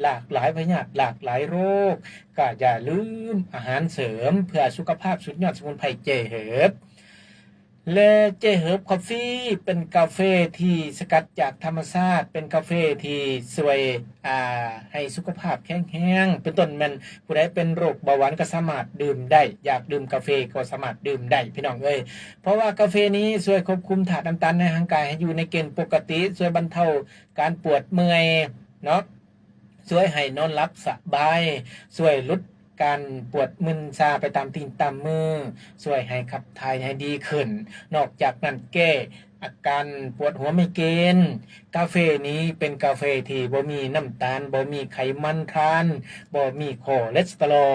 ຫຼາກຫຼາຍພະຍາດ, ຫຼາກຫຼາຍໂລກ, ກໍຢ່າລືມອາຫານເສີມເພື່ອສຸຂະພາບສຸດຍອດສະໝຸນໄພເຈັບ. ແລະ ເຈເຮີບຄອບຟີ ເປັນກາເຟທີ່ສະກັດຈາກທຳມະຊາດ, ເປັນກາເຟທີ່ຊ່ວຍ ອ່າ ໃຫ້ສຸຂະພາບແຂງແຮງ, ເປັນຕົ້ນແມ່ນຜູ້ໃດເປັນໂລກເບົາຫວານກໍສາມາດດື່ມໄດ້, ຢາກດື່ມກາເຟກໍສາມາດດື່ມໄດ້ ພີ່ນ້ອງເອີຍ. ເພາະວ່າກາເຟນີ້ຊ່ວຍຄວບຄຸມທາດນ້ຳຕານໃນຮ່າງກາຍໃຫ້ຢູ່ໃນເກນປົກກະຕິ, ຊ່ວຍບັນເທົາການປວດເມື່ອຍເນາະ, ຊ່ວຍໃຫ້ນອນຫຼັບສະບາຍ, ຊ່ວຍຫຼຸດການປວດມຶນຊາໄປຕາມຕີນຕາມມື, ຊ່ວຍໃຫ້ຂັບຖ່າຍໃຫ້ດີຂຶ້ນ. ນອກຈາກນັ້ນແກ້ອາການປວດຫົວໄມເກນ. ກາເຟນີ້ເປັນກາເຟທີ່ບໍ່ມີນ້ຳຕານ, ບໍ່ມີໄຂມັນທຣານ, ບໍ່ມີຄໍເລສເຕີລໍ,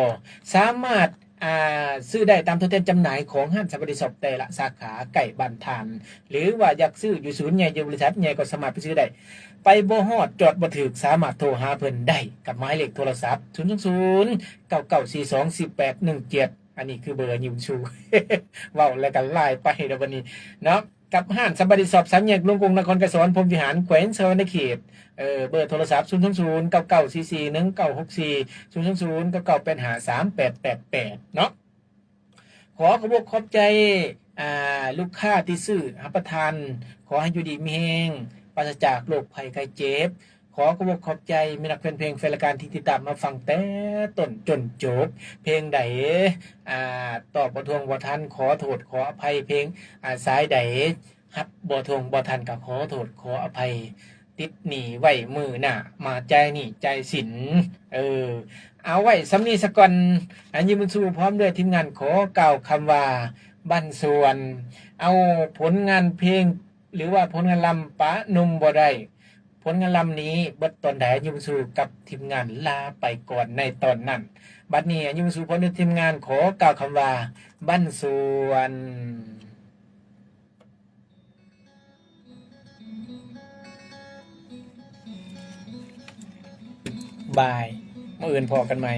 ສາມາດ ອ່າ ຊື້ໄດ້ຕາມຕົວແທນຈຳໜ່າຍຂອງຮ້ານສະບາຍດີຊັອບແຕ່ລະສາຂາໃກ້ບ້ານທ່ານ ຫຼືວ່າຢາກຊື້ຢູ່ສູນໃຫຍ່ ຢູ່ບໍລິສັດໃຫຍ່ກໍສາມາດໄປຊື້ໄດ້. ໄປບໍ່ຮອດ ຈອດບໍ່ຖືກ ສາມາດໂທຫາເພິ່ນໄດ້ກັບໝາຍເລກໂທລະສັບ ສູນສອງສູນ ເກົ້າເກົ້າສີ່ສອງ ສີ່ແປດໜຶ່ງເຈັດ. ອັນນີ້ຄືເບີອາຍິວຊູ ເວົ້າແລ້ວກໍຫຼາຍໄປແລ້ວບັດນີ້ເນາະ. ກັບຮ້ານສະບາຍດີຊັອບ ສາມແຍກຫຼວງກົງ ນະຄອນໄກສອນ ພົມວິຫານ ແຂວງສະຫວັນນະເຂດ. ເອີ ເບີໂທລະສັບ ສູນສອງສູນ ເກົ້າເກົ້າສີ່ສີ່ ໜຶ່ງເກົ້າຫົກສີ່ ສູນສອງສູນ ເກົ້າເກົ້າແປດຫ້າ ສາມແປດແປດແປດເນາະ. ຂໍຂອບອົກຂອບໃຈ ອ່າ ລູກຄ້າທີ່ຊື້ຮັບປະທານ, ຂໍໃຫ້ຢູ່ດີມີແຮງ, ປາສະຈາກໂລກໄພໄຂ້ເຈັບ. ຂໍຂອບອົກຂອບໃຈມິດນັກແຟນເພງແຟນລາຍການທີ່ຕິດຕາມມາຟັງແຕ່ຕົ້ນຈົນຈົບ. ເພງໃດ ອ່າ ຕອບບໍ່ທ່ວງບໍ່ທັນ ຂໍໂທດຂໍອະໄພ, ເພງ ອ່າ ສາຍໃດຮັບບໍ່ທ່ວງບໍ່ທັນກໍຂໍໂທດຂໍອະໄພ, ຕິດໜີ້ໄວ້ມື້ໜ້າມາຈ່າຍໜີ້ຈ່າຍສິນ. ເອີ ເອົາໄວ້ສ່ຳນີ້ສາກ່ອນ. ອາ ຍິມບຸນຊູພ້ອມດ້ວຍທີມງານຂໍກ່າວຄຳວ່າ ບັນຊວນ. ເອົາຜົນງານເພງ ຫຼືວ່າຜົນງານລຳປະນົມບໍ່ໄດ້. ຜົນງານລຳນີ້ເບິດຕອນໃດ ອາ ຍິມບຸນຊູກັບທີມງານລາໄປກ່ອນໃນຕອນນັ້ນ. ບັດນີ້ ອາ ຍິມບຸນຊູພ້ອມດ້ວຍທີມງານຂໍກ່າວຄຳວ່າ ບັນຊວນ. ບາຍ. ມື້ອື່ນພໍ້ກັນໃໝ່.